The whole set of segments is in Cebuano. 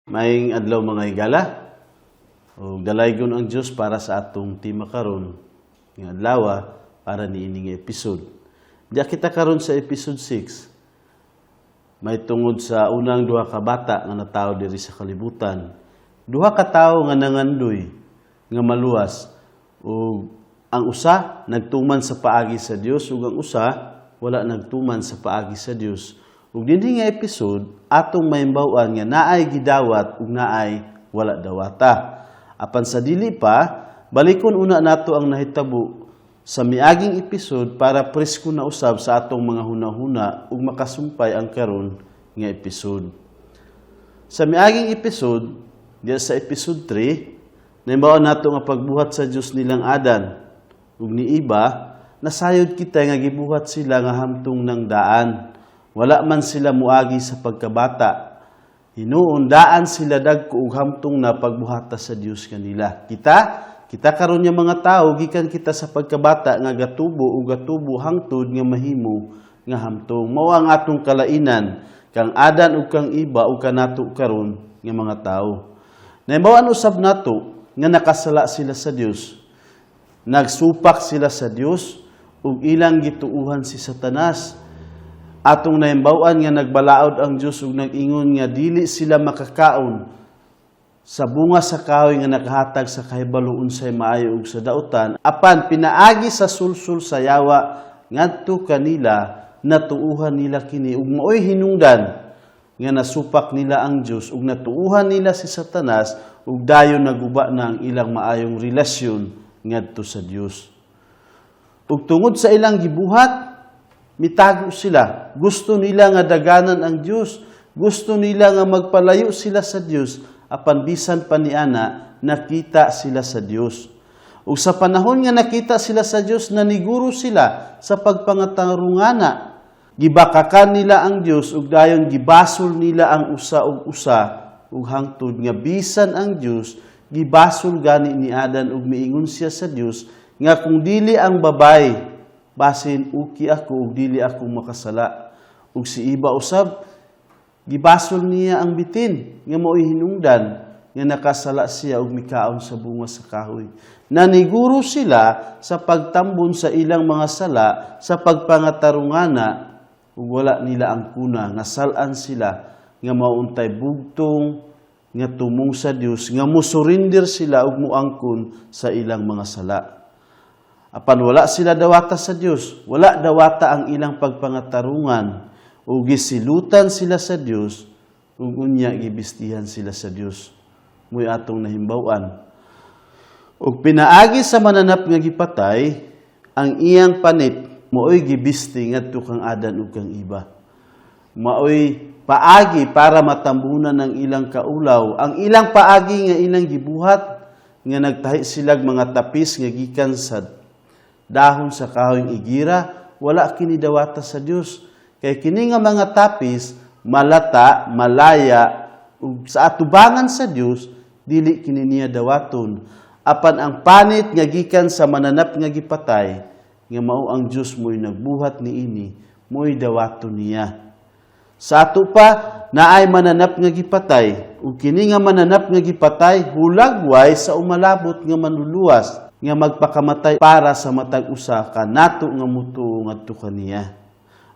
Maayong adlaw, mga higala. Ug dalaygon ang Dios para sa atong tema karon nga adlaw, para niini nga episode. Diya kita karon sa episode 6. May tungod sa unang duha ka bata nga natawo diri sa kalibutan. Duha ka tawo nga nangandoy nga maluwas, ug ang usa nagtuman sa paagi sa Dios ug ang usa wala nagtuman sa paagi sa Dios. Ug dinhi nga episode, atong mahimbaw-an nga naay gidawat ug naay wala dawata. Apan sa dili pa, balikon una nato ang nahitabo sa miaging episode para presko na usab sa atong mga hunahuna ug makasumpay ang karon nga episode. Sa miaging episode, diya sa episode 3, nahibaw nato nga pagbuhat sa Dios nilang Adan ug ni Eva, nasayod kita nga gibuhat sila nga hamtong ng daan. Wala man sila muagi sa pagkabata. Hinuon daan sila dagko ug hamtong na pagbuhata sa Dios kanila. Kita karon nga mga tawo, gikan kita sa pagkabata nga gatubo ug gatubo hangtod nga mahimo nga hamtong. Mao ang atong kalainan kang Adan ug kang Eva ug kanato karon nga mga tawo. Nahibaw-an usab nato nga nakasala sila sa Dios. Nagsupak sila sa Dios ug ilang gituuhan si Satanas. Atong nahimbaw-an nga nagbalaod ang Dios ug nag-ingon nga dili sila makakaon sa bunga sa kahoy nga nakahatag sa kahibalo unsay maayo ug sa dautan, apan pinaagi sa sulsul sa yawa ngadto kanila, natuuhan nila kini ug maoy hinungdan nga nasupak nila ang Dios ug natuuhan nila si Satanas ug dayon naguba na ang ilang maayong relasyon ngadto sa Dios. Ug tungod sa ilang gibuhat, mitago sila. Gusto nila nga daganan ang Dios. Gusto nila nga magpalayo sila sa Dios, apan bisan pa niana, nakita sila sa Dios. Ug sa panahon nga nakita sila sa Dios, naniguro sila sa pagpangatarungana. Gibakakan nila ang Dios ug dayon gibasol nila ang usa ug usa, ug hangtod nga bisan ang Dios gibasol gani ni Adan ug miingon siya sa Dios nga kung dili ang babay, basin uki ako ug dili ako makasala. Ug si Eva usab, gibasol niya ang bitin nga mao'y hinungdan nga nakasala siya ug mikaon sa bunga sa kahoy. Naniguro sila sa pagtambon sa ilang mga sala sa pagpangatarungana ug wala nila ang kuna nga sal-an sila nga mauntay bugtong nga tumong sa Dios nga musurrender sila ug muangkon sa ilang mga sala. Apan wala sila dawata sa Dios, wala dawata ang ilang pagpangatarungan ug gisilutan sila sa Dios ug unya gibistihan sila sa Dios. Mo'y atong nahimbaw-an. Ug pinaagi sa mananap nga gipatay, ang iyang panit mao'y gibisti ngadto kang Adan ug kang Eva. Mao'y paagi para matambunan ang ilang kaulaw. Ang ilang paagi nga ilang gibuhat nga nagtahi silag mga tapis nga gikan sa dahon sa kahoyng igira, wala kini dawata sa Dios. Kay kini nga mga tapis malata, malaya ug sa atubangan sa Dios dili kini niya dawaton. Apan ang panit nga gikan sa mananap nga gipatay, nga mao ang Dios mo'y nagbuhat niini, mo'y dawaton niya. Sa ato pa, naay mananap nga gipatay, ug kini nga mananap nga gipatay hulagway sa umalabot nga manluluwas nga magpakamatay para sa matag usa kanato nga mutuo ngadto kaniya.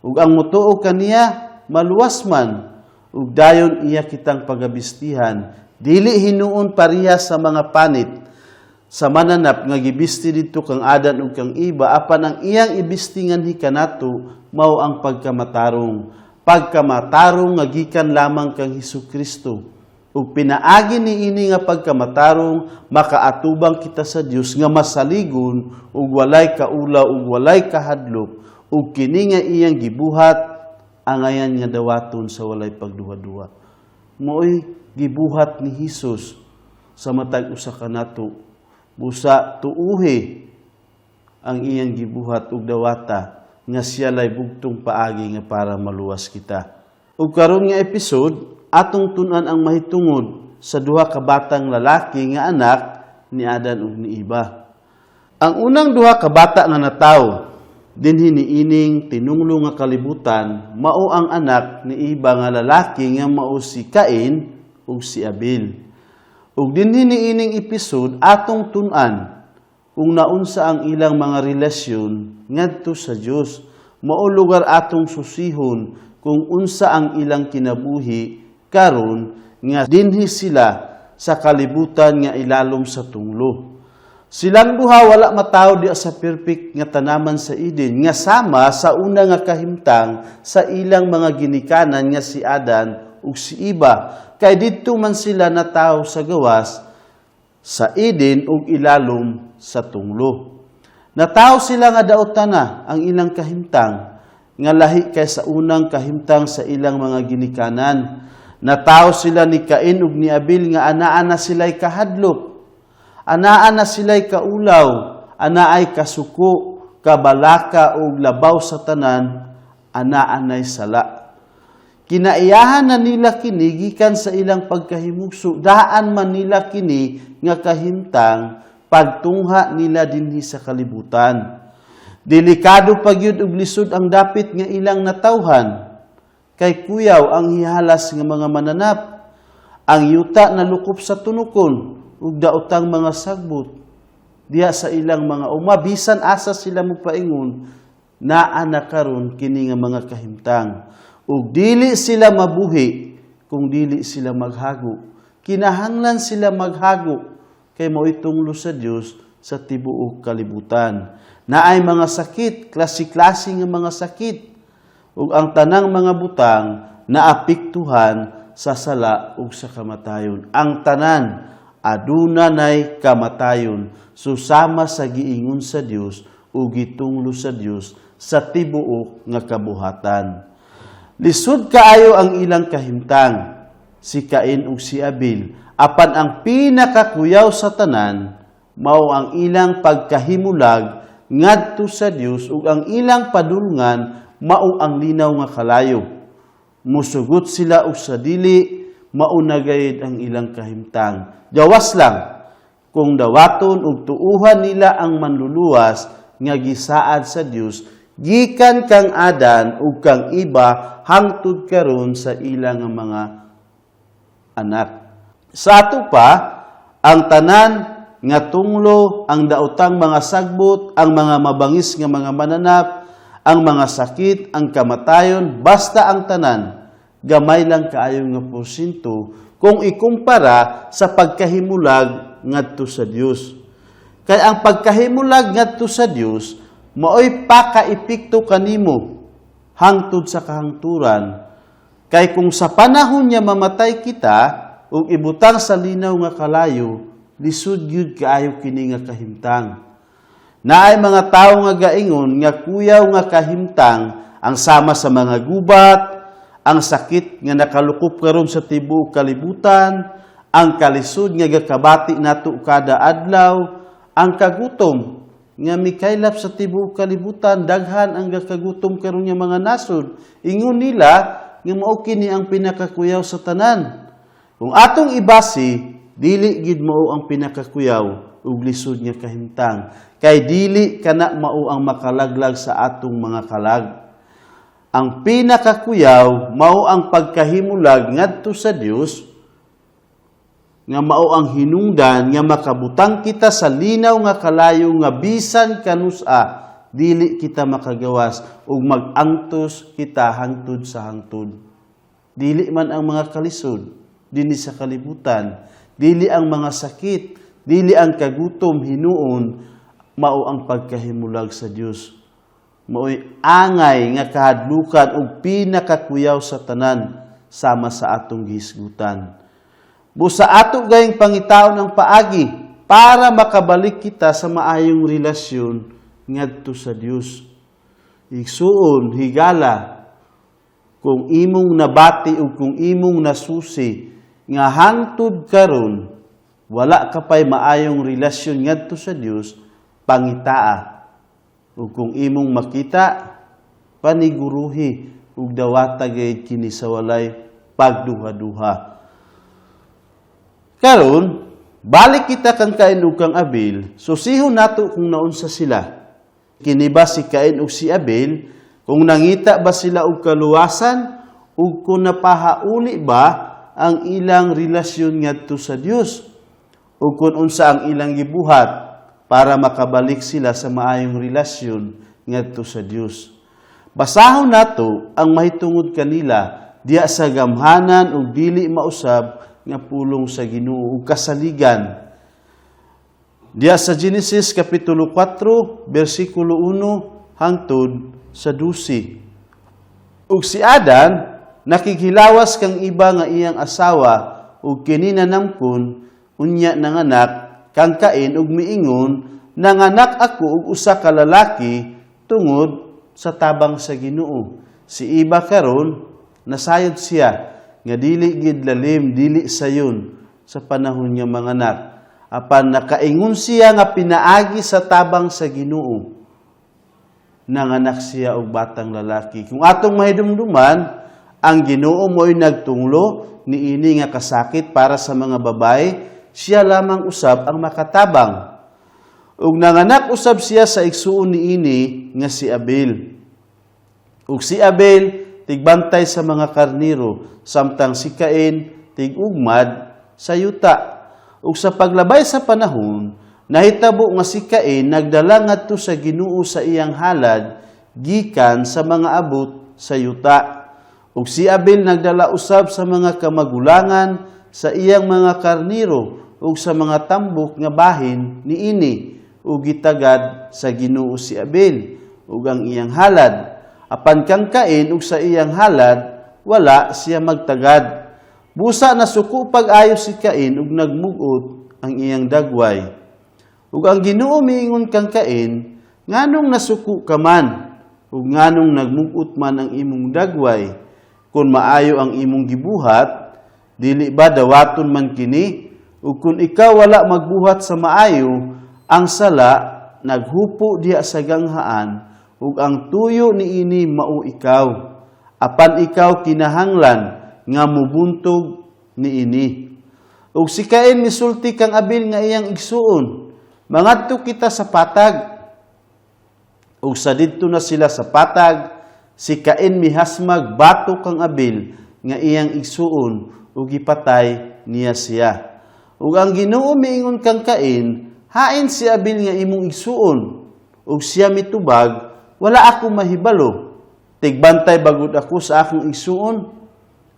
Ug ang mutuo kaniya maluwas man, ug dayon iya kitang pagabistihan, dili hinuon pareha sa mga panit sa mananap nga gibisti didto kang Adan ug kang Eva, apan ang iyang ibisti nganhi kanato mao ang pagkamatarong, pagkamatarong nga gikan lamang kang Hesus Kristo. Ug pinaagi niini nga pagkamatarong, makaatubang kita sa Dios nga masaligon ug walay kaulaw ug walay kahadlok, ug kini nga iyang gibuhat angayan nga dawaton sa walay pagduha-duha. Mo'y gibuhat ni Hesus sa matag usa kanato. Busa tuuhi ang iyang gibuhat ug dawata nga siya lay bugtong paagi nga para maluwas kita. Ug karon nga episode, atong tun-an ang mahitungod sa duha ka batang lalaki nga anak ni Adan ug ni Eva. Ang unang duha ka bata nga natawo dinhi niining tinunglo nga kalibutan mao ang anak ni Eva nga lalaki nga mao si Cain ug ug si Abel. Ug dinhi niining episode atong tun-an kung naunsa ang ilang mga relasyon ngadto sa Dios. Mao lugar atong susihon kung unsa ang ilang kinabuhi karon nga dinhi sila sa kalibutan nga ilalom sa tunglo. Silang duha wala matawo diha sa perfect nga tanaman sa Eden nga sama sa una nga kahimtang sa ilang mga ginikanan nga si Adan ug si Eva, kay didto man sila natawo sa gawas sa Eden ug ilalom sa tunglo. Natawo sila nga daotan na ang ilang kahimtang nga lahi kay sa unang kahimtang sa ilang mga ginikanan. Natawo sila ni Cain ug ni Abel nga anaa na sila'y kahadlok. Anaa na sila'y kaulaw, anaay kasuko, kabalaka ug labaw sa tanan, anaa nay sala. Kinaiyahan na nila kini gikan sa ilang pagkahimugso, daan man nila kini nga kahimtang pagtungha nila dinhi sa kalibutan. Delikado pa gyud og lisod ang dapit nga ilang natawhan, kay kuyaw ang hihalas nga mga mananap. Ang yuta nalukop sa tunukon ug daotang mga sagbot diha sa ilang mga uma, bisan asa sila mopaingon, naa na karon kini nga mga kahimtang. Ug dili sila mabuhi kung dili sila maghago. Kinahanglan sila maghago kay mao'y tunglo sa Dios sa tibuok kalibutan. Naay mga sakit, klase-klase nga mga sakit, ug ang tanang mga butang naapektuhan sa sala ug sa kamatayon. Ang tanan aduna nay kamatayon, susama sa giingon sa Dios ug gitunglo sa Dios sa tibuok nga kabuhatan. Lisod kaayo ang ilang kahimtang, si Cain ug si Abel, apan ang pinakakuyaw sa tanan mao ang ilang pagkahimulag ngadto sa Dios ug ang ilang padulngan mao ang linaw nga kalayo. Musugot sila og sa dili, mao na gayud ang ilang kahimtang. Gawas lang kung dawaton ug tuuhan nila ang Manluluwas nga gisaad sa Dios gikan kang Adan ug kang Eva hangtod karon sa ilang nga mga anak. Sa ato pa, ang tanan nga tunglo, ang daotang mga sagbot, ang mga mabangis nga mga mananap, ang mga sakit, ang kamatayon, basta ang tanan, gamay lang kaayo nga porsyento kung ikumpara sa pagkahimulag ngadto sa Dios. Kay ang pagkahimulag ngadto sa Dios, maoy pakaepekto kanimo hangtod sa kahangturan. Kay kung sa panahon niya mamatay kita ug ibutang sa linaw nga kalayo, lisod gyud kaayo kini nga kahimtang. Naay mga tawo nga gaingon nga kuyaw nga kahimtang ang sama sa mga gubat, ang sakit nga nakalukop karon sa tibuok kalibutan, ang kalisod nga gakabati nato kada adlaw, ang kagutom nga mikaylap sa tibuok kalibutan, daghan ang gakagutom karon nga mga nasod. Ingon nila nga mao kini ang pinakakuyaw sa tanan. Kung atong ibasi, dili gid mao ang pinakakuyaw ug lisod nga kahimtang, kay dili kana mao ang makalaglag sa atong mga kalag. Ang pinakakuyaw mao ang pagkahimulag ngadto sa Dios nga mao ang hinungdan nga makabutang kita sa linaw nga kalayo nga bisan kanusa dili kita makagawas ug mag-angtos kita hangtod sa hangtod. Dili man ang mga kalisod dinhi sa kalibutan, dili ang mga sakit, dili ang kagutom hinuon mao ang pagkahimulag sa Dios. Maoy angay nga kahadlukan ug pinakakuyaw sa tanan sama sa atong gihisgutan. Busa ato gayong pangitaon ang paagi para makabalik kita sa maayong relasyon ngadto sa Dios. Igsuon, higala, kung imong nabati o kung imong nasusi nga hangtod karon wala ka pay maayong relasyon ngadto sa Dios, pangitaa. Ug kung imong makita, paniguruhi ug dawata gayud kini sa walay pagduha-duha. Karon, balik kita kang Cain ug kang Abel, susihon nato kung naunsa sila. Kini ba si Cain ug si Abel, kung nangita ba sila og kaluwasan ug kung napahauli ba ang ilang relasyon ngadto sa Dios ug kung unsa ang ilang gibuhat para makabalik sila sa maayong relasyon ngadto sa Dios. Basahon nato ang mahitungod kanila diha sa gamhanan ug dili mausab nga pulong sa Ginoo ug kasaligan. Diha sa Genesis kapitulo 4 bersikulo 1 hangtod sa 12. Ug si Adan nakighilawas kang Eva nga iyang asawa, ug kini nanamkon, unya nanganak kang Cain ug miingon, "Nanganak ako og usa ka lalaki tungod sa tabang sa Ginoo." Si Eva karon nasayod siya nga dili gid lalim, dili sayon sa panahon nga manganak. Apan nakaingon siya nga pinaagi sa tabang sa Ginoo nanganak siya og batang lalaki. Kung atong mahidumduman, ang Ginoo mo'y nagtunglo niini nga kasakit para sa mga babae, siya lamang usab ang makatabang. Ug nanganak usab siya sa igsuon niini nga si Abel. Ug si Abel tigbantay sa mga karniro, samtang si Cain tigugmad sa yuta. Ug sa paglabay sa panahon, nahitabo nga si Cain nagdala ngadto sa Ginoo sa iyang halad gikan sa mga abot sa yuta. Ug si Abel nagdala usab sa mga kamagulangan sa iyang mga karniro ug sa mga tambok nga bahin niini, ug gitagad sa Ginoo si Abel ug ang iyang halad. Apan kang Cain ug sa iyang halad wala siya magtagad. Busa nasuko pag-ayo si Cain ug nagmugot ang iyang dagway. Ug ang Ginoo miingon kang Cain, "Nganong nasuko ka man ug nganong nagmugot man ang imong dagway? Kung maayo ang imong gibuhat, dili ba dawaton man kini? Ug kung ikaw wala magbuhat sa maayo, ang sala naghupo diha sa ganghaan ug ang tuyo niini mao ikaw. Apan ikaw kinahanglan nga mubuntog niini." Ug si Cain misulti kang Abel nga iyang igsuon, "Mangadto kita sa patag." Ug sa didto na sila sa patag, si Cain mihasmag batok kang Abel nga iyang igsuon ug gipatay niya siya. Ug ang Ginoo miingon kang Cain, "Hain si Abel nga imong igsuon?" Ug siya mitubag, "Wala ako mahibalo. Tigbantay ba gud ako sa akong igsuon?"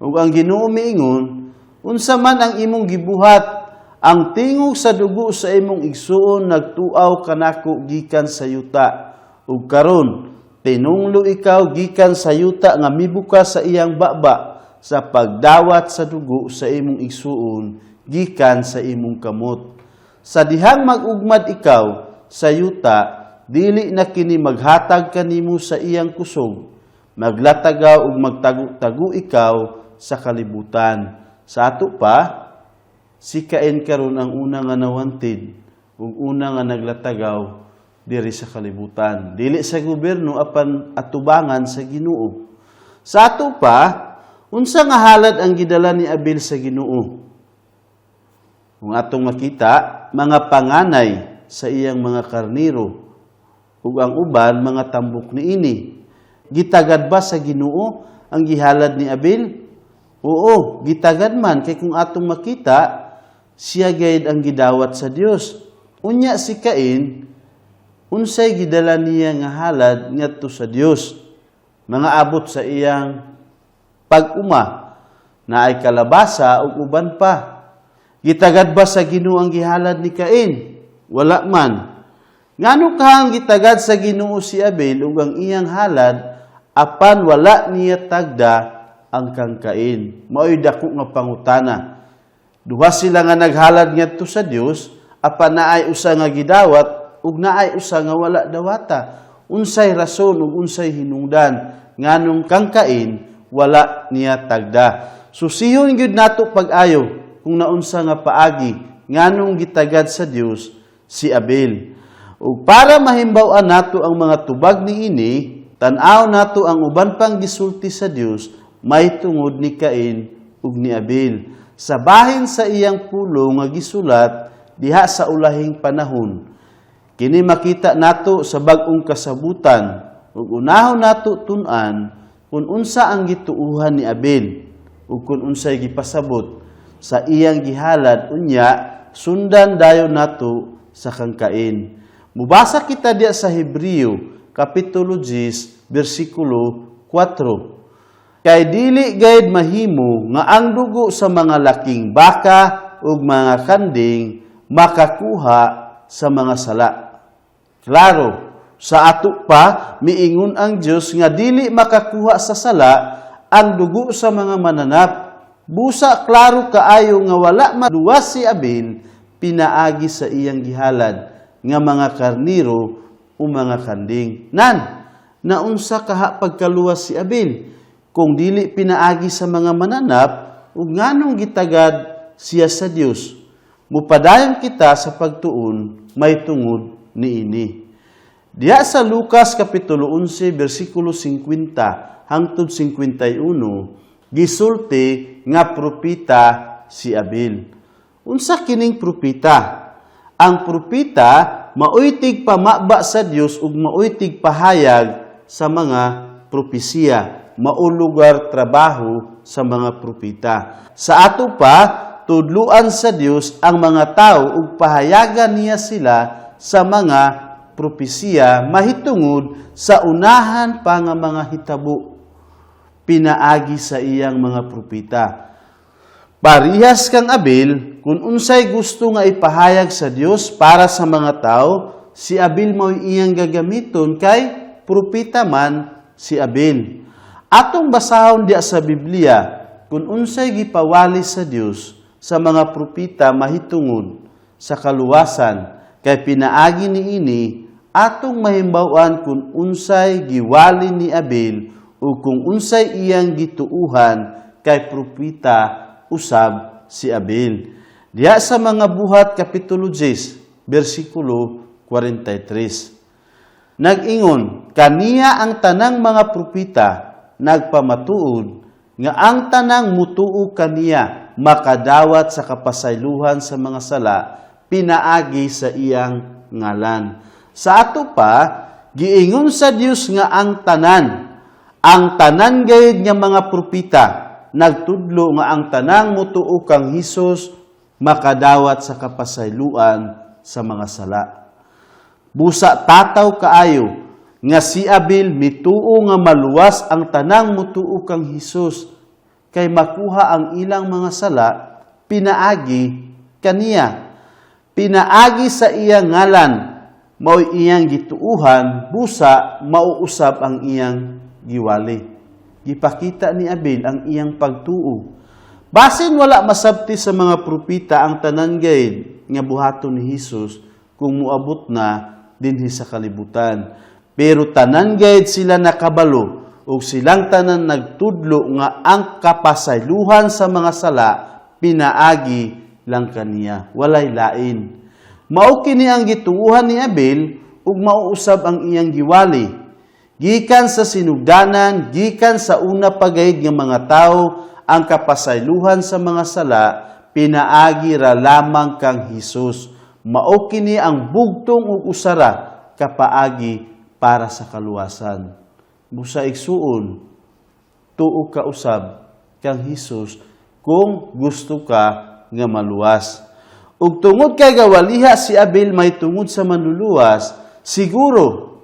Ug ang Ginoo miingon, "Unsa man ang imong gibuhat? Ang tingog sa dugo sa imong igsuon nagtuaw kanako gikan sa yuta. Ug karon tinunglo ikaw gikan sa yuta nga mibuka sa iyang baba sa pagdawat sa dugo sa imong igsuon gikan sa imong kamot. Sa dihang mag-ugmad ikaw sa yuta, dili na kini maghatag kanimo sa iyang kusog. Maglatagaw ug magtago-tago ikaw sa kalibutan." Sa ato pa, si Cain karon ang una nga nawantid ug una nga naglatagaw diri sa kalibutan. Dili sa gobyerno, apan atubangan sa Ginoo. Sa ato pa, unsa nga halad ang gidala ni Abel sa Ginoo? Kung atong makita, mga panganay sa iyang mga karniro ug ang uban mga tambok niini. Gitagad ba sa Ginoo ang gihalad ni Abel? Oo, gitagad man kay kung atong makita, siya gayud ang gidawat sa Dios. Unya si Cain, unsay gidala niya nga halad ngadto sa Dios? Mga abot sa iyang pag-uma na ay kalabasa ug uban pa. Gitagad ba sa Ginoo ang gihalad ni Cain? Wala man. Ngano kahang gitagad sa Ginoo si Abel ug ang iyang halad, apan wala niya tagda ang kang Cain? Mao'y dako nga pangutana. Duha sila nga naghalad ngadto sa Dios, apan naay usa nga gidawat ug naay usa nga wala dawata. Unsay rason ug unsay hinungdan nganong kang Cain wala niya tagda? Susihon gyud nato pag-ayo kung naunsa nga paagi nganong gitagad sa Dios si Abel. Ug para mahimbaw-an nato ang mga tubag niini, tan-aw nato ang uban pang gisulti sa Dios may tungod ni Cain ug ni Abel sa bahin sa iyang pulong nga gisulat diha sa ulahing panahon. Kini makita nato sa Bag-ong Kasabutan, ug unahon nato tun-an kung unsa ang gituuhan ni Abel. ug kung unsay gipasabot sa iyang gihalad, unya sundan dayon nato sa kang Cain. Mubasa kita diya sa Hebreo kapitulo 10 bersikulo 4. Kay dili gayud mahimo nga ang dugo sa mga laking baka ug mga kanding makakuha sa mga sala. Klaro, sa ato pa miingon ang Dios nga dili makakuha sa sala ang dugo sa mga mananap. Busa klaro kaayo nga wala maluwas si Abel pinaagi sa iyang gihalad nga mga karniro o mga kanding. Nan, naunsa kaha pagkaluwas si Abel kung dili pinaagi sa mga mananap, ug nganong gitagad siya sa Dios? Mupadayon kita sa pagtuon may tungod niini. Diha sa Lucas kapitulo 11 bersikulo 50 hangtod 51, gisulti nga propeta si Abel. Unsa kining propeta? Ang propeta maoy tigpamaba sa Dios ug maoy tigpahayag sa mga propesiya, mao lugar trabaho sa mga propeta. Sa ato pa, tudluan sa Dios ang mga tao ug pahayagan niya sila sa mga propesiya mahitungod sa unahan pa nga mga hitabo pinaagi sa iyang mga propeta. Parihas kang Abel, kung unsay gusto nga ipahayag sa Dios para sa mga tao, si Abel mao'y iyang gagamiton kay propeta man si Abel. Atong basahon diya sa Biblia kung unsay gipawali sa Dios sa mga propeta mahitungod sa kaluwasan, kay pinaagi niini atong mahimbaw-an kung unsay giwali ni Abel o kung unsay iyang gituuhan kay propeta usab si Abel. Diha sa Mga Buhat kapitulo 10 bersikulo 43. Nag-ingon, "Kaniya ang tanang mga propeta nagpamatuod nga ang tanang mutuo kaniya makadawat sa kapasaylohan sa mga sala pinaagi sa iyang ngalan." Sa ato pa, giingon sa Dios nga ang tanan gayud nga mga propeta nagtudlo nga ang tanang mutuo kang Hesus makadawat sa kapasayloan sa mga sala. Busa tataw kaayo nga si Abel mituo nga maluwas ang tanang mutuo kang Hesus kay makuha ang ilang mga sala pinaagi kaniya. Pinaagi sa iyang ngalan mao'y iyang gituuhan, busa mauusab ang iyang giwali. Gipakita ni Abel ang iyang pagtuo. Basin wala masabti sa mga propeta ang tanan gayud nga buhaton ni Hesus kung muabot na dinhi sa kalibutan. Pero tanan gayud sila nakabalo ug silang tanan nagtudlo nga ang kapasaylohan sa mga sala pinaagi lang kaniya, walay lain. Mao kini ang gituuhan ni Abel ug mauusab ang iyang giwali. Gikan sa sinugdanan, gikan sa una pa gayud nga mga tawo, ang kapasaylohan sa mga sala pinaagi ra lamang kang Hesus. Mao kini ang bugtong ug usara kapaagi para sa kaluwasan. Busa igsuon, tuo ka usab kang Hesus kung gusto ka nga maluwas. Ug tungod kay gawaliha si Abel may tungod sa Manluluwas, siguro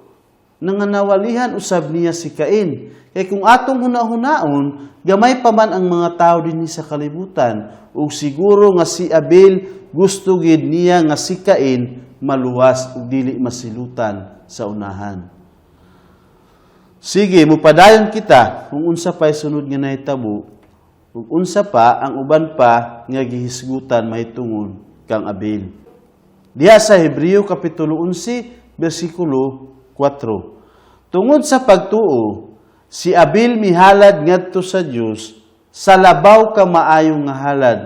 nga nawalihan usab niya si Cain. Kay kung atong hunahunaon, gamay pa man ang mga tao dinhi sa kalibutan, ug siguro nga si Abel gusto gid niya nga si Cain maluwas ug dili masilutan sa unahan. Sige, mupadayon kita kung unsa pa'y sunod nga nahitabo ug unsa pa ang uban pa nga gihisgutan mahitungod kang Abel. Diha sa Hebreo kapitulo 11 bersikulo 4. Tungod sa pagtuo, si Abel mihalad ngadto sa Dios sa labaw ka maayo nga halad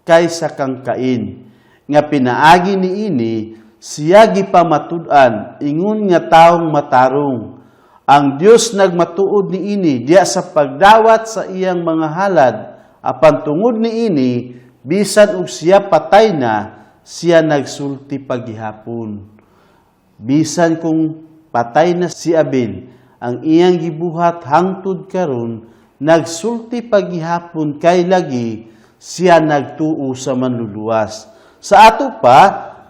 kaysa kang Cain, nga pinaagi niini siya gipamatud-an ingon nga taong matarong. Ang Dios nagmatuod niini diha sa pagdawat sa iyang mga halad, apan tungod niini, bisan og siya patay na, siya nagsulti pagihapon. Bisan kung patay na si Abel, ang iyang gibuhat hangtod karon Nagsulti pagihapon kay lagi siya nagtuo sa Manluluwas. Sa ato pa,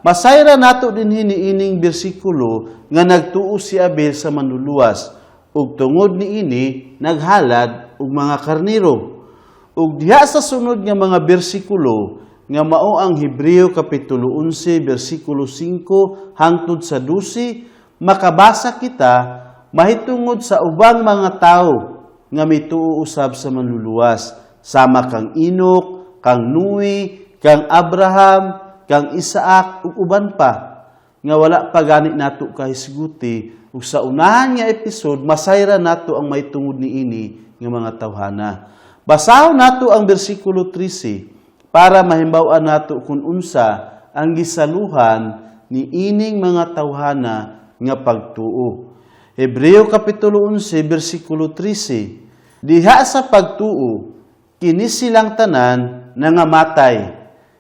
masayra nato dinhi niining bersikulo nga nagtuo si Abel sa Manluluwas ug tungod niini naghalad og mga karnero. Ug diha sa sunod nga mga bersikulo nga mao ang Hebreo kapitulo 11 bersikulo 5 hangtod sa 12, makabasa kita mahitungod sa ubang mga tawo nga mituo usab sa Manluluwas sama kang Enoch, kang Noe, kang Abraham, kang Isaac ug uban pa nga wala pa gani nato kahisguti, ug sa unahan nga episode masayra nato ang mahitungod niini nga mga tawhana. Basahon nato ang bersikulo 13 para mahimbaw-an nato kung unsa ang gisaluhan ni ining mga tawhana nga pagtuo. Hebreo kapitulo 11 bersikulo 13. Diha sa pagtuo, kini silang tanan nangamatay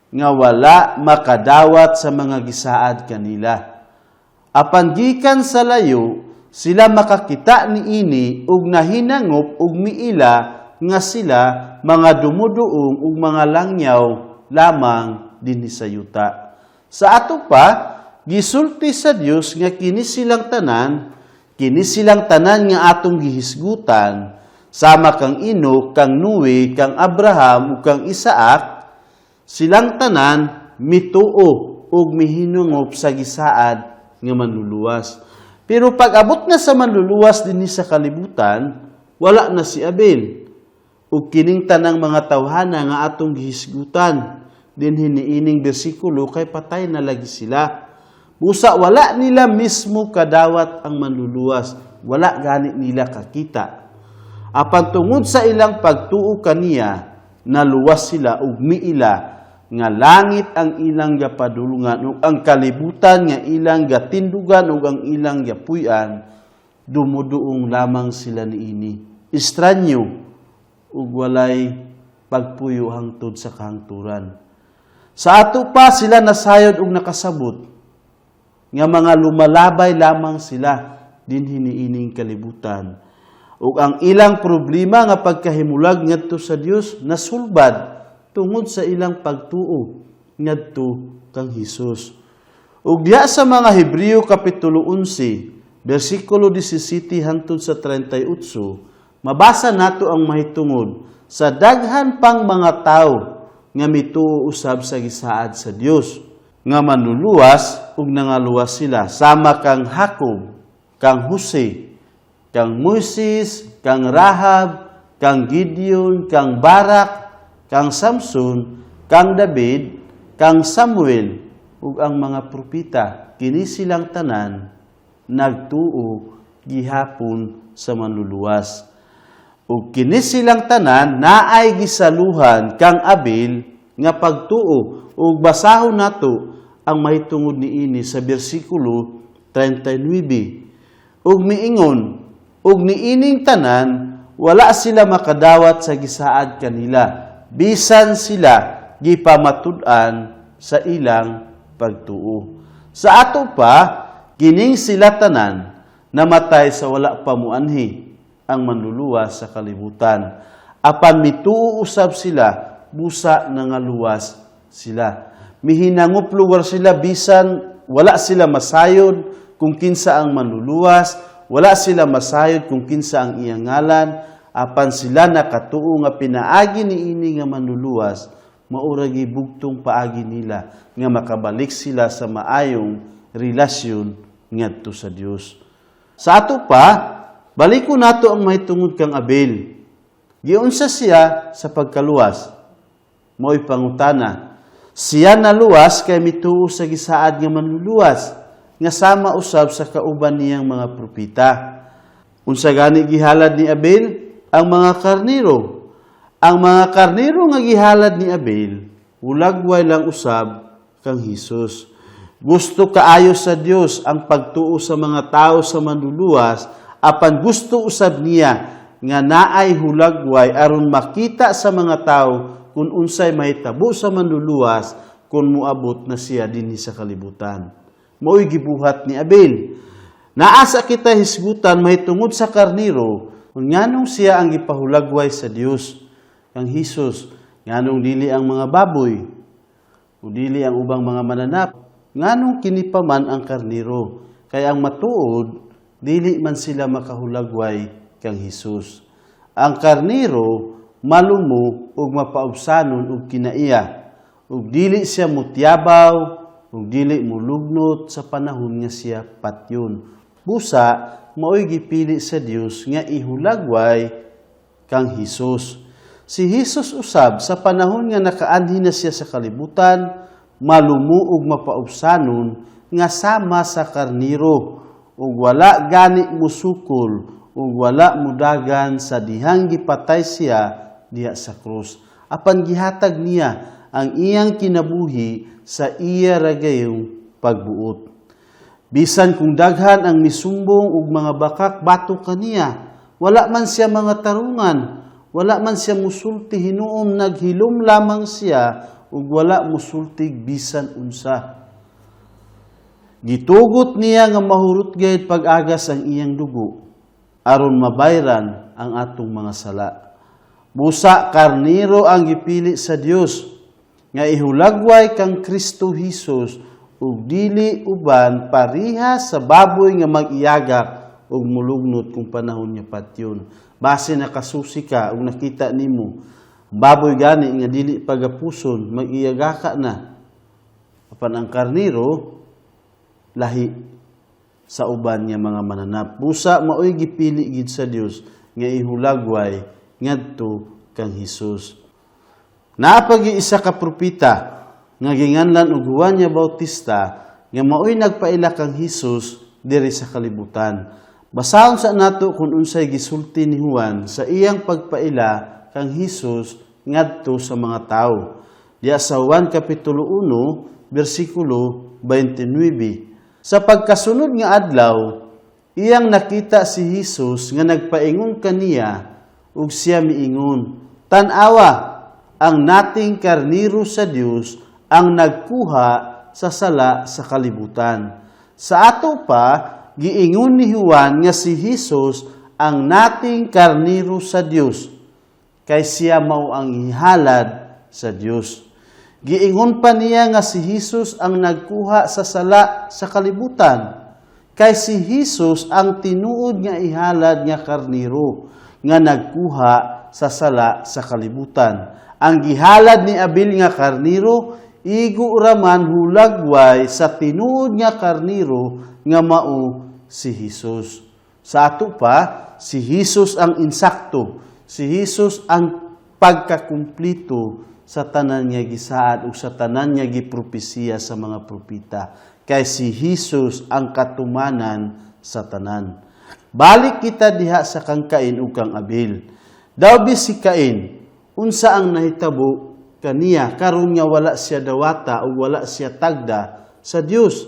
nga wala makadawat sa mga gisaad kanila. Apan gikan sa layo, sila makakita niini ug nahinangop ug miila nga sila mga dumuduong ug mga langyaw lamang dinhi sa yuta. Sa ato pa, gisulti sa Dios nga kini silang tanan nga atong gihisgutan, sama kang Enoch, kang Noe, kang Abraham ug kang Isaac, silang tanan mituo ug mihinungop sa gisaad nga Manluluwas. Pero pag abot na sa Manluluwas dinhi sa kalibutan, wala na si Abel. Ug kining tanang mga tawhana nga atong gihisgutan dinhi niining bersikulo kay patay na lagi sila. Busa wala nila mismo kadawat ang Manluluwas, wala gani nila kakita. Apan tungod sa ilang pagtuo kaniya, naluwas sila ug miila nga langit ang ilang gapadulungan ug ang kalibutan nga ilang gatindugan ug ang ilang gapuy-an, dumuduong lamang sila niini. Estranyo ug walay pagpuyo hangtod sa kahangturan. Sa ato pa, sila nasayod ug nakasabot nga mga lumalabay lamang sila dinhi niining kalibutan. Ug ang ilang problema nga pagkahimulag ngadto sa Dios nasulbad tungod sa ilang pagtuo ngadto kang Hesus. Ug diha sa mga Hebreo kapitulo 11 bersikulo 17 hangtod sa 38, mabasa nato ang mahitungod sa daghan pang mga tawo nga mituo usab sa gisaad sa Dios nga Manluluwas ug nangaluwas sila sama kang Jacob, kang Jose, kang Moises, kang Rahab, kang Gideon, kang Barak, kang Samson, kang David, kang Samuel ug ang mga propeta. Kini silang tanan nagtuo gihapon sa Manluluwas. Ug kini silang tanan naay gisaluhan kang Abel nga pagtuo, ug basahon nato ang mahitungod niini sa bersikulo 39. Ug miingon, ug niining tanan wala sila makadawat sa gisaad kanila bisan sila gipamatud-an sa ilang pagtuo. Sa ato pa, kining sila tanan namatay sa wala pa muanhi ang Manluluwas sa kalibutan. Apan mituo usab sila, busa nangaluwas sila. Mihinangop lugar sila bisan wala sila masayod kung kinsa ang Manluluwas, wala sila masayod kung kinsa ang iyang ngalan, apan sila nakatuo nga pinaagi niini nga Manluluwas maura bugtong paagi nila nga makabalik sila sa maayong relasyon ngadto sa Dios. Sa ato pa, baliko nato ang mahitungod kang Abel. Giunsa siya sa pagkaluwas? Mo'y pangutana. Siya naluwas kay mituo sa gisaad nga Manluluwas nga sama usab sa kauban niyang mga propeta. Unsa gani gihalad ni Abel? Ang mga karniro. Ang mga karniro nga gihalad ni Abel, hulagway lang usab kang Hesus. Gusto kaayo sa Dios ang pagtuo sa mga tao sa Manluluwas, apan gusto usab niya nga naay hulagway aron makita sa mga tao kung unsay mahitabo sa Manluluwas kung moabot na siya dinhi sa kalibutan. Mao'y gibuhat ni Abel. Naa sa kita hisgutan mahitungod sa karniro. Kung nganong siya ang gipahulagway sa Dios kang Hesus, nganong dili ang mga baboy o dili ang ubang mga mananap, nganong kini pa man ang karniro? Kay ang matuod, dili man sila makahulagway kang Hesus. Ang karniro malumo ug mapaubsanon og kinaiya, ug dili siya mutyabaw ug dili mulugnot sa panahon nga siya patyon. Busa mao'y gipili sa Dios nga ihulagway kang Hesus. Si Hesus usab, sa panahon nga nakaanhi na siya sa kalibutan, malumo ug mapaubsanon nga sama sa karniro, ug wala gani musukol ug wala mudagan sa dihang gipatay siya diha sa krus. Apan gihatag niya ang iyang kinabuhi sa iya ra gayong pagbuot. Bisan kung daghan ang misumbong ug mga bakak batok kaniya, wala man siya mga tarungan, wala man siya musulti, hinuom naghilom lamang siya ug wala musultig bisan unsa. Gitugot niya nga mahurot gayud pag-agas ang iyang dugo aron mabayran ang atong mga sala. Busa karniro ang gipili sa Dios nga ihulagway kang Kristo Hesus ug dili uban, pareha sa baboy nga mag-iyagak ug mulugnot kung panahon niya patyon. Base nakasusi ka ug nakita nimo baboy gani nga dili pagapuson, mag-iyagaka na. Apan ang karniro lahi sa uban nga mga mananap. Busa maoy gipili gid sa Dios nga ihulagway ngadto kang Hesus. Naa pa gyuy isa ka propeta nga ginganlan og Juan nga Bautista nga maoy nagpaila kang Hesus diri sa kalibutan. Basahon sa nato kung unsay gisulti ni Juan sa iyang pagpaila kang Hesus ngadto sa mga tawo. Diya sa Juan Kapitulo 1, bersikulo 29. Sa pagkasunod nga adlaw, iyang nakita si Hesus nga nagpaingon kaniya ug siya miingon, "Tan-awa ang nating karniro sa Dios ang nagkuha sa sala sa kalibutan." Sa ato pa, giingon ni Juan nga si Hesus ang nating karniro sa Dios kay siya mao ang ihalad sa Dios. Giingon pa niya nga si Hesus ang nagkuha sa sala sa kalibutan kay si Hesus ang tinuod nga ihalad nga karniro nga nagkuha sa sala sa kalibutan. Ang gihalad ni Abil nga karniro igo raman hulagway sa tinuod nga karniro nga mao si Hesus. Sa ato pa, si Hesus ang insakto. Si Hesus ang pagkakumplito sa tanan nga gisaad ug sa tanan nga gipropesiya sa mga propeta. Kay si Hesus ang katumanan sa tanan. Balik kita diha sa kang Cain ug kang Abel. Daw bi si Cain, unsa ang nahitabo kaniya karon nga wala siya dawata o wala siya tagda sa Dios?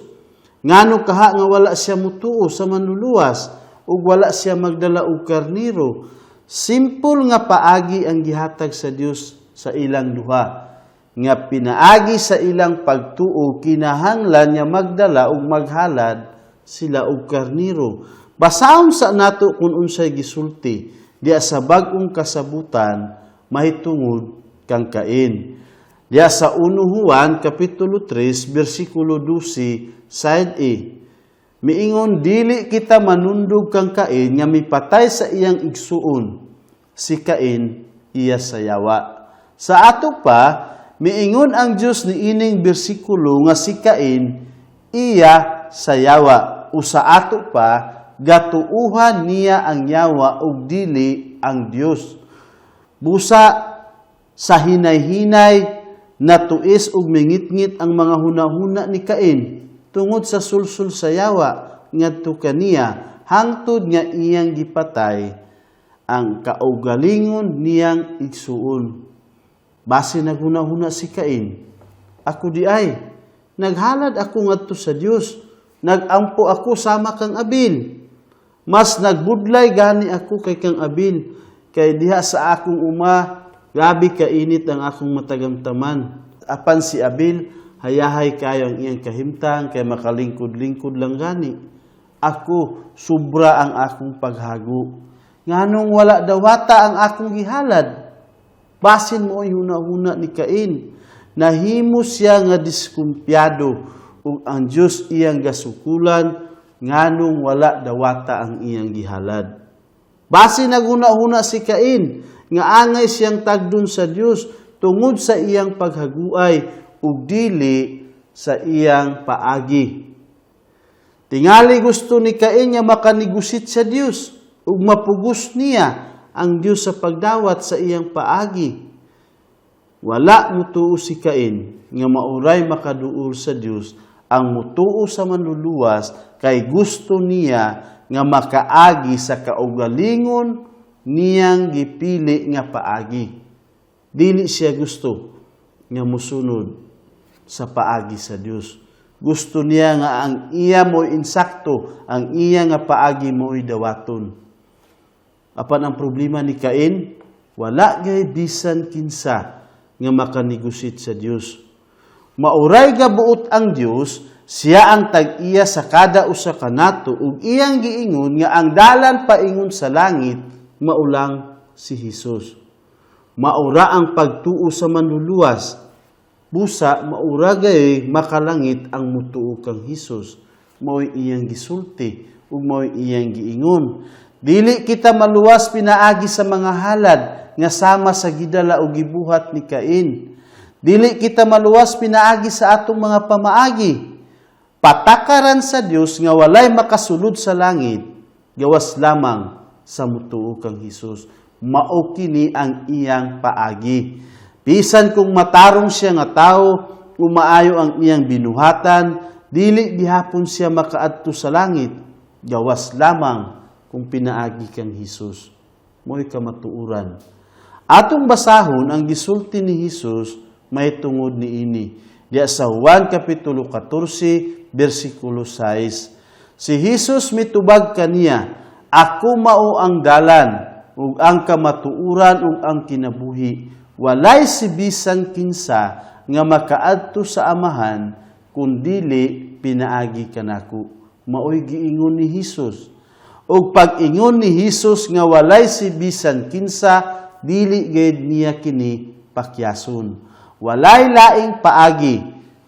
Ngano kaha nga wala siya mutuo sa Manluluwas ug wala siya magdala og karniro? Simple nga paagi ang gihatag sa Dios sa ilang duha. Nga pinaagi sa ilang pagtuo, kinahanglan nga magdala og maghalad sila og karniro. Basahon sa nato kung unsay gisulti diya sa Bag-ong Kasabutan mahitungod kang Cain. Diya sa 1 Juan Kapitulo 3 bersikulo 12 side A. Miingon, "Dili kita manundog kang Cain nga mipatay sa iyang igsuon. Si Cain iya sa yawa." Sa ato pa, miingon ang Dios niining bersikulo nga si Cain iya sa yawa. O sa ato pa, gatuuhan niya ang yawa ug dili ang Dios. Busa sa hinay-hinay natuis ug mingitngit ang mga hunahuna ni Cain tungod sa sulsul sa yawa ngadto kaniya hangtod nga iyang gipatay ang kaugalingon niyang igsuon. Base naghuna-huna si Cain, "Ako di ay, naghalad ako ngadto sa Dios, nagampo ako sama kang Abil. Mas nagbudlay gani ako kay kang Abil, kay diha sa akong uma, grabe kainit ang akong matagamtaman. Apan si Abil, hayahay kayo ang iyang kahimtang, kay makalingkod-lingkod lang gani. Ako, sobra ang akong paghago. Nganong wala dawata ang akong gihalad? Basin mao'y huna-huna ni Cain. Nahimo siya nga diskumpiyado ug ang Dios iyang gasukulan nganong wala dawata ang iyang gihalad. Basin naghuna-huna si Cain nga angay siyang tagdon sa Dios tungod sa iyang paghaguay ug dili sa iyang paagi. Tingali gusto ni Cain nga makanigusit sa Dios ug mapugos niya ang Dios sa pagdawat sa iyang paagi. Wala mutuo si Cain nga mauray makaduol sa Dios ang mutuo sa Manluluwas kay gusto niya nga makaagi sa kaugalingon niyang gipili nga paagi. Dili siya gusto nga musunod sa paagi sa Dios. Gusto niya nga ang iya mo'y insakto, ang iya nga paagi mo'y dawaton. Apan ang problema ni Cain, wala gay bisan kinsa nga makanigusit sa Dios. Mauray gabuot ang Dios, siya ang tag-iya sa kada usa kanato ug iyang giingon nga ang dalan paingon sa langit maulang si Hesus. Maura ang pagtuo sa Manluluwas. Busa maura gay makalangit ang mutuo kang Hesus. Mao'y iyang gisulti ug mao'y iyang giingon. Dili kita maluwas pinaagi sa mga halad nga sama sa gidala o gibuhat ni Cain. Dili kita maluwas pinaagi sa atong mga pamaagi. Patakaran sa Dios nga walay makasulod sa langit, gawas lamang sa mutuo kang Hesus. Mao kini ang iyang paagi. Bisan kung matarong siya nga tawo, umaayo ang iyang binuhatan, dili gihapon siya makaadto sa langit, gawas lamang kung pinaagi kang Hesus. Mo'y kamatuoran. Atong basahon ang gisulti ni Hesus may tungod niini. Diya sa Juan Kapitulo 14, versikulo 6. Si Hesus mitubag kaniya, "Ako mao ang dalan, ug ang kamatuoran ug ang kinabuhi. Walay si bisan kinsa nga makaadto sa Amahan kun dili pinaagi kanako." Maoy giingon ni Hesus. Ug pag-ingon ni Hesus nga walay si bisan kinsa, dili gayud niya kini pakyason. Walay laing paagi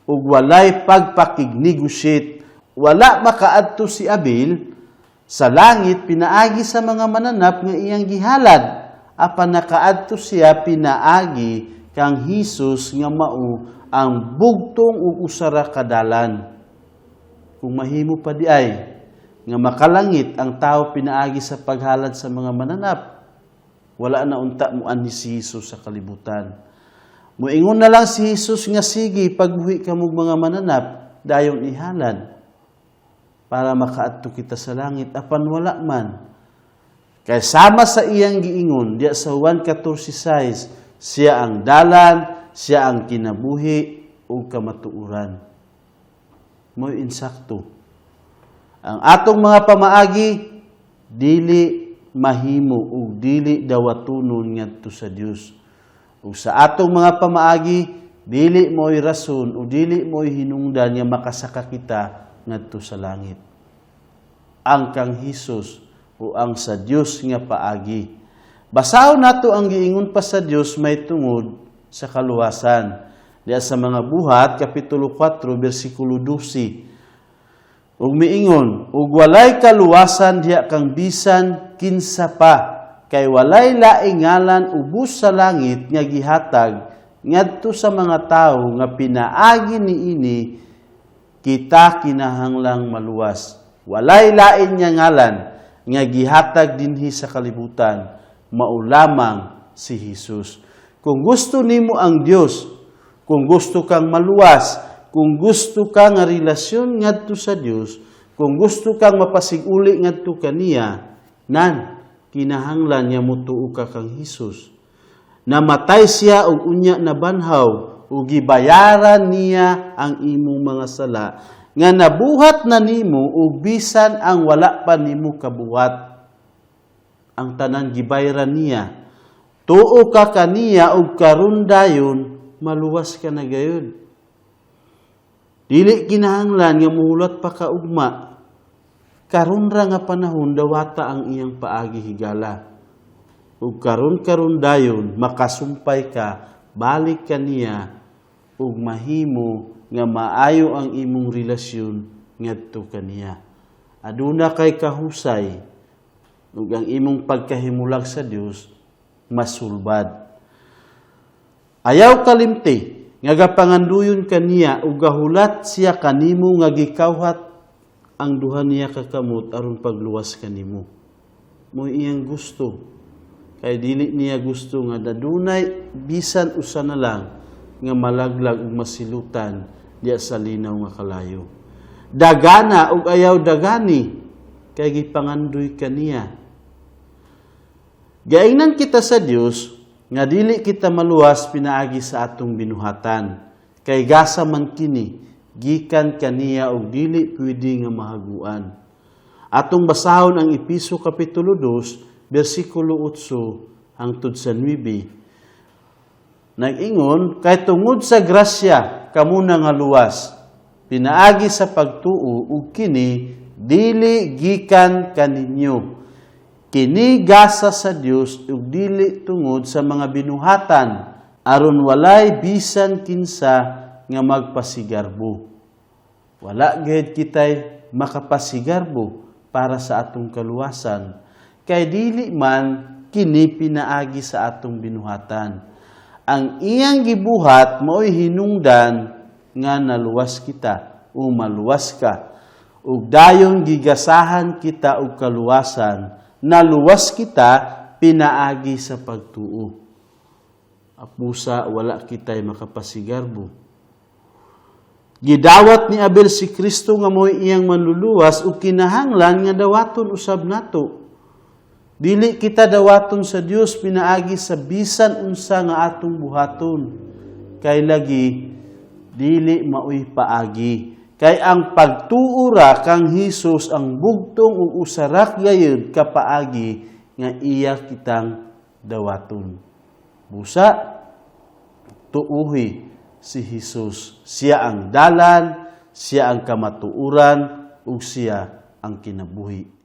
ug walay pagpakignegosyate. Wala makaadto si Abel sa langit pinaagi sa mga mananap nga iyang gihalad. Apan nakaadto siya pinaagi kang Hesus nga mao ang bugtong ug usa ra ka dalan. Kung mahimo pa di ay nga makalangit ang tao pinaagi sa paghalad sa mga mananap, wala na unta mo anhi si Hesus sa kalibutan. Muingon na lang si Hesus nga sige, pagbuhi kamog mga mananap, dayon ihalad para makaadto kita sa langit, apan wala man. Kay sama sa iyang giingon diya sa Juan 14:6, siya ang dalan, siya ang kinabuhi ug kamatuoran. Mo'y insakto. Ang atong mga pamaagi dili mahimo ug dili dawatonon ngadto sa Dios. Ug sa atong mga pamaagi dili mo'y rason o dili mo'y hinungdan nga makasaka kita ngadto sa langit. Ang kang Hesus o ang sa Dios nga paagi. Basahon nato ang giingon pa sa Dios may tungod sa kaluwasan. Diya sa Mga Buhat kapitulo 4 bersikulo 12. Ug miingon, "Ug walay kaluwasan diha kang bisan kinsa pa, kay walay laing ngalan ubos sa langit nga gihatag ngadto sa mga tawo nga pinaagi niini kita kinahanglang maluwas." Walay lain nga ngalan nga gihatag dinhi sa kalibutan, mao lamang si Hesus. Kung gusto nimo ang Dios, kung gusto kang maluwas, kung gusto ka nga relasyon ngadto sa Dios, kung gusto kang mapasiguli ngadto kaniya, nan kinahanglan nga mutuo ka kang Hesus. Namatay siya ug unya nabanhaw ug gibayaran niya ang imong mga sala nga nabuhat na nimo ug bisan ang wala pa nimo kabuhat. Ang tanan gibayaran niya. Tuo ka kaniya ug karon dayon maluwas ka na gayud. Dili kinahanglan nga muhulat pa ka ugma. Karon ra nga panahon, dawata ang iyang paagi, higala. Ug karon-karon dayon makasumpay ka balik kaniya ug mahimo nga maayo ang imong relasyon ngadto kaniya. Aduna kay kahusay ug ang imong pagkahimulag sa Dios masulbad. Ayaw kalimti nga gapanganduyon kaniya ug gahulat siya kanimo nga gikawhat ang duha niya ka kamot aron pagluwas kanimo. Mo iyang gusto. Kay dili niya gusto nga dadunay bisan usa na lang nga malaglag ug masilutan diya sa linaw nga kalayo. Dagana ug ayaw dagani kay gipangandoy kaniya. Gaingnan kita sa Dios nga dili kita maluwas pinaagi sa atong binuhatan. Kay gasa man kini gikan kaniya ug dili pwede nga mahaguan. Atong basahon ang Epeso kapitulo 2 bersikulo 8 hangtod sa 9. Nag-ingon, kay tungod sa grasya kamo na nga luwas, pinaagi sa pagtuo, ug kini dili gikan kaninyo. Kini gasa sa Dios ug dili tungod sa mga binuhatan, aron walay bisan kinsa nga magpasigarbo. Wala gayud kitay makapasigarbo para sa atong kaluwasan, kay dili man kini pinaagi sa atong binuhatan. Ang iyang gibuhat mao'y hinungdan nga naluwas kita o maluwas ka. Ug dayon gigasahan kita og kaluwasan, naluwas kita pinaagi sa pagtuo. Apusa wala kitay makapasigarbo. Gidawat ni Abel si Kristo nga mo'y iyang manluluwas ug kinahanglan nga dawaton usab nato. Dili kita dawaton sa Dios pinaagi sa bisan unsa nga atong buhaton. Kay lagi dili maoy paagi. Kay ang pagtuo ra kang Hesus ang bugtong ug usa ra gayud ka paagi nga iya kitang dawaton. Busa tuuhi si Hesus. Siya ang dalan, siya ang kamatuoran ug siya ang kinabuhi.